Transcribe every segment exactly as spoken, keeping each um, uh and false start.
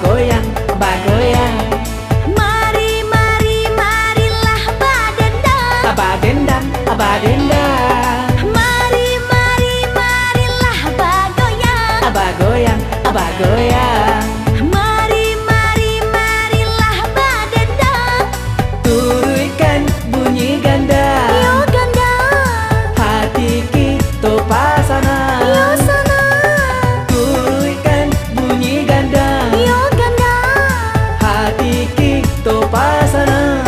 Goyang, bagoyang. Mari, mari, marilah badendang. Badendang, badendang. Mari, mari, marilah bagoyang. Bagoyang, bagoyang. Mari, mari, marilah badendang. Turuikkan bunyi gandang. Iyo gandang. Hati kito pasanang. Iyo sanang. Turuikkan bunyi gandang. Iyo gandang. Hati kito pasanang.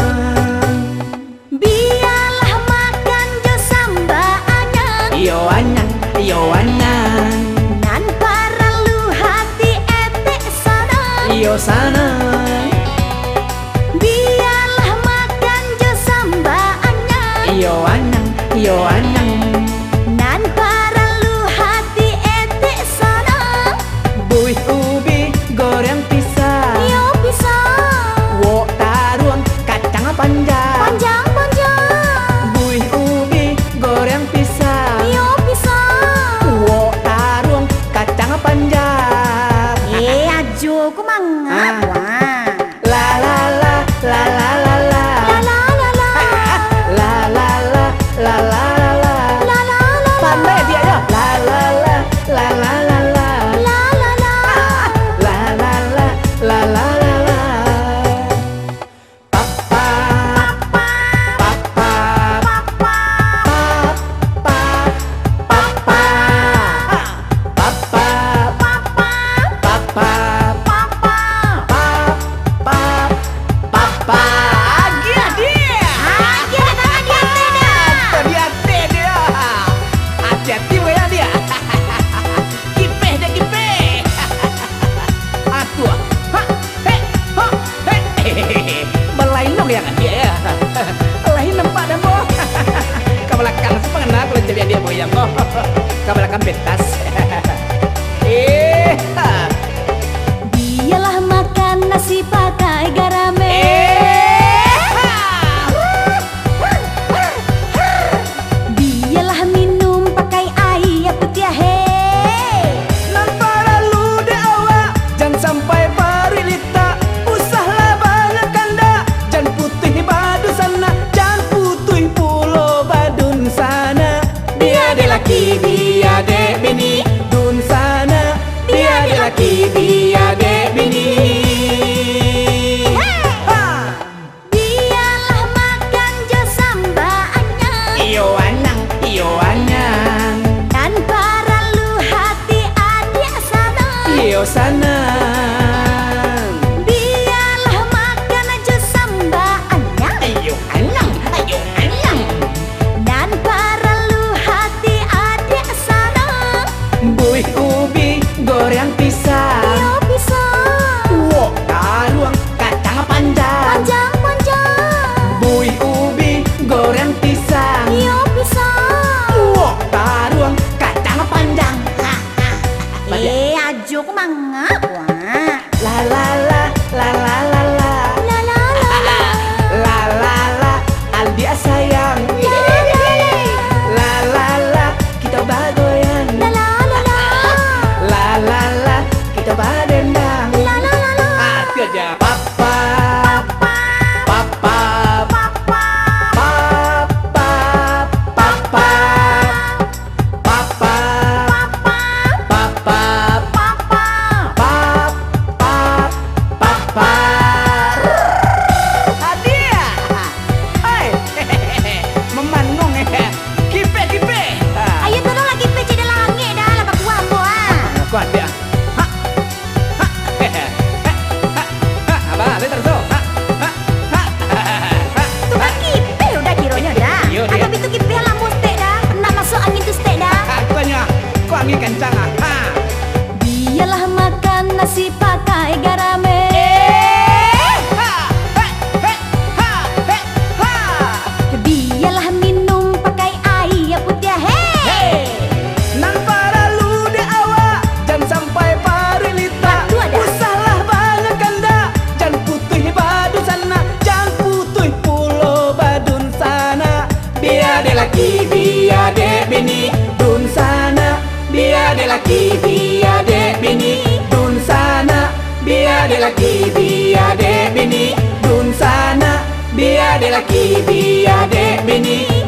Bialah makan jo samba anyang. Iyo anyang, iyo anyang. Nan paralu hati etek sanang. Iyo sanang. Bialah makan jo samba anyang. Iyo anyang, iyo anyang. Nan paralu hati etek sanang. Buih ubi goreng pisang. Iyo pisang. Wok taruang kacang panjang. Panjang, panjang. Buih ubi goreng pisang. Iyo pisang. Wok taruang kacang panjang. Eh, ajo ko mangap, ah. Wah. La la la, la la la la. La la la la. La la la, la la la la. La la la la. Pandai diak yo. La la la, la la la la. La la la. La la la, la la la la. Pa pa, pa pa, pa pa, pa pa, pa pa, pa pa. Pa pa, pa pa, pa pa, pa pa, pa pa, pa pa. Agiah diak. Agiah, tangan di ateh dah. Tangan di ateh diak. Ati-ati wayang diak. Kipeh diak, kipeh. Atuah. Ha, he, ha, he. Balain dong yang diak ya. Lain nampak dah, boh. Ka balakang, si pangana kalau caliak diak, boh, yang, boh. Ka balakang pentas. Eh, ha. Bialah makan nasi pakai garam, eh. Eh, ha. Bialah minum pakai aia putiah, he. Nan paralu dek awak, jan sampai paruik litak. Usahlah banyak kandak, jan putuih badunsanak, jan putuih pulo badunsanak. Bia dek laki, bia dek bini, dunsanak. Bia dek laki, bia dek bini. Hei! Ha! Bialah makan jo samba anyang. Iyo anyang, iyo anyang. Nan paralu hati adiak sanang. Iyo sanang. Bialah makan jo samba anyang. Iyo anyang, iyo anyang. Nan paralu hati adiak sanang. Buih ubi goreng pisang. Iyo pisang. Wok taruang kacang panjang. Panjang, panjang. Buih ubi goreng pisang. Iyo pisang. Wok taruang kacang panjang. Eh, ajo ko mangap, wak. La la la, la la la la. La la la la. La la la, adiak sayang. La la la. La la la, kito bagoyang. La la la la. La la la, kito badendang. La la la la. Ah, tu aja. Pa pa, pa pa, pa pa, pa pa, pa pa, pa pa. Pa pa, pa pa, pa pa, pa pa, pa pa, pa pa. Adiak. Hai. Mamanong, eh. Kipeh, kipeh. Ah. Ayo tolonglah kipeh, cek dalam angek dah, lah bakuah ambo, ah. Kuah, adiak. Ha. Ha. Ha. Ha. Abah, abah taraso. Ha. Ha. Ha. Ha. Ha. Tukang kipeh udah kironyo dah. Iyo, dio. Atau itu kipeh lah mustek dah. Nak masuk angin tu stek dah. Ha, bukannya. Kok angin kancang ah? Ha. Bialah makan nasi pakai garam, eh. Eh. Ha. He. He. Ha. He. Ha. Bialah minum pakai aia putiah, hei! Hei! Nan paralu dek awak, jan sampai paruik litak. Batua dah. Usahlah banyak kandak, jan putuih badunsanak, jan putuih pulo badunsanak. Bia dek laki, bia dek bini, dunsanak. Bia dek laki, bia dek bini, dunsanak. Bia Dek laki, bia dek bini, dunsanak. Bia dek laki, bia dek bini,